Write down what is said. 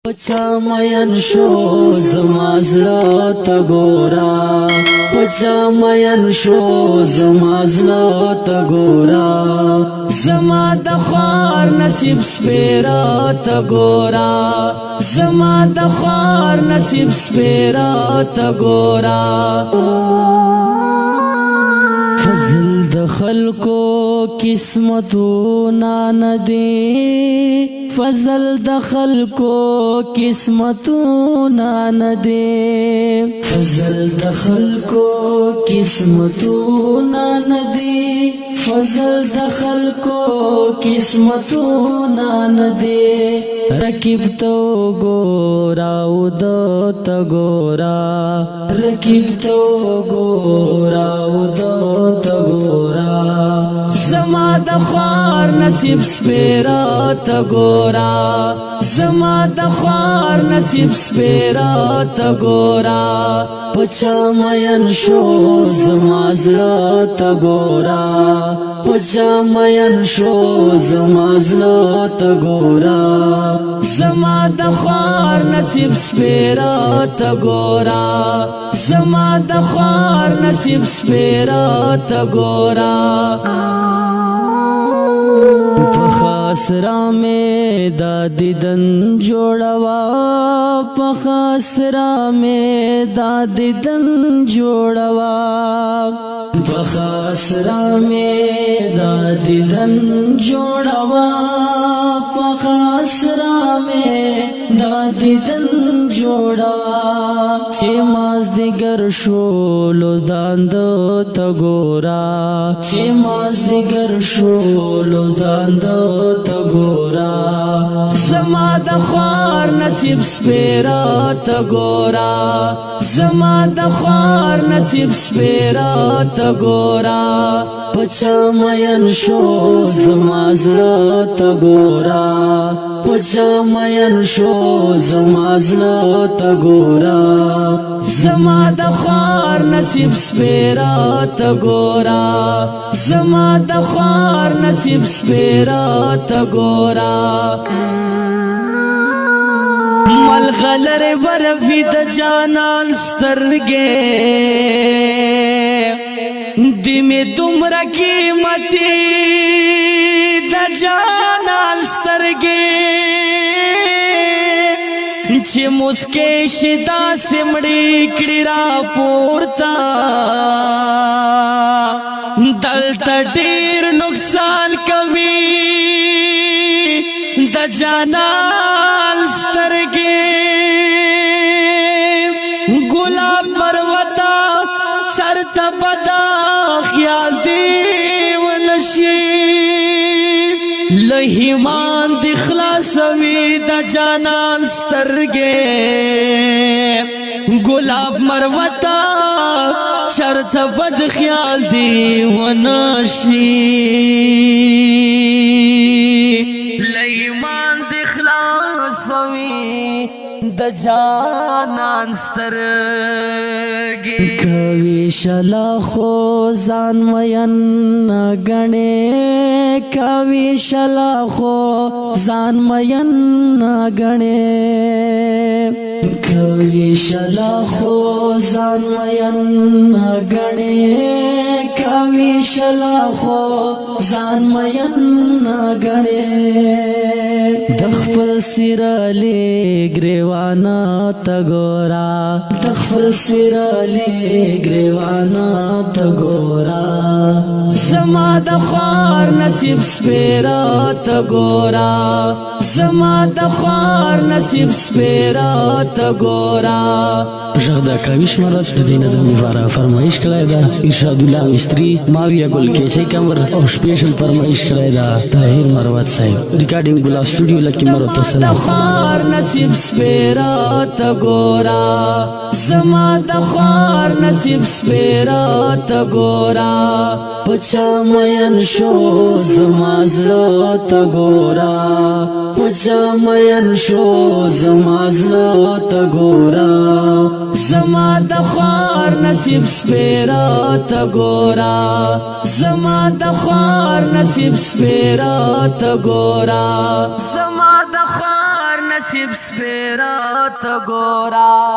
پچا مین شو زما زړه ته ګورا، پچا مین شو زما زړه ته ګورا، زما د خوار نصیب سپیرا ته ګورا، زما د خوار نصیب سپیرا ته ګورا۔ فضل د خلکو قسمتونه ندی، فضل د خلکو قسمتونه ندی، فضل د خلکو قسمتونه ندی، فضل د خلکو قسمتونه ندی۔ رقیب تو ګورا او د ته ګورا، رقیب تو ګورا او د ته ګورا، زما د خوار نصیب سپیرا ته ګورا، زما د خوار نصیب سپیرا ته ګورا۔ پچا مین شو زما زړه ته ګورا، پچا مین شو زما زړه ته ګورا، زما د خوار نصیب سپیرا ته ګورا، زما د خوار نصیب سپیرا ته ګورا۔ په خاصرا مې دا دیدن جوړوا، په خاصرا مې دا دیدن جوړوا، په خاصرا مې دا دیدن جوړوا، په خاصرا مې دا دیدن جوړوا۔ چې ماز دیګر شولو داند ته ګورا، چې ماز دیګر شولو داند ته ګورا، زما د خوار نصیب سپیرا ته ګورا، زما د خوار نصیب سپیرا ته ګورا۔ پچا مین شو زما زړه ته ګورا، پچا مین شو زما زړه ته ګورا، زما د خوار نصیب سپیرا ته ګورا، زما د خوار نصیب سپیرا ته ګورا۔ ملغلر برفی د جانان سترګې دی می دومره قیمتي د جانان سترګې، چې مسکې شدا سمړی کړي را پورتا، دلته ډیر نقصان کوي د جانان سترګې۔ ګلاب مروتا چرته بدا خیال دی ونشي، لهیمان دی خلاصوي د جانان سترګې۔ ګلاب مروتا چرته بد خیال دی ونشي، لهیمان دی خلاصوي د جانان سترګې۔ کوي شلا خو ځان مین غنې، کوي شلا خو ځان مین غنې، کوي شلا خو ځان مین غنې، کوي شلا خو ځان مین غنې۔ د خپل سیرلی ګریوانا ته ګورا، د خپل سیرلی ګریوانا ته ګورا، زما د خوار نصیب سپیرا ته ګورا، زما د خوار نصیب سپیرا ته ګورا۔ غږ د کاویش مرت د دې نظم لپاره فرمایش کړی ده ارشاد الله مستری، ماویہ ګل کیچې کمر، او سپیشل فرمایش کړی ده طاهر مروت صاحب۔ ریکارډینګ ګلاب سټوډیو لکی مروت۔ د سلام۔ خوار نصیب سپیرا ته ګورا، زما د خوار نصیب سپیرا ته ګورا۔ پچا مین شو زما زړه ته ګورا، پچا مین شو زما زړه ته ګورا، زما د خوار نصیب سپیرا ته ګورا، زما د خوار نصیب سپیرا ته ګورا، زما د خوار نصیب سپیرا۔ شپې رات ګورا.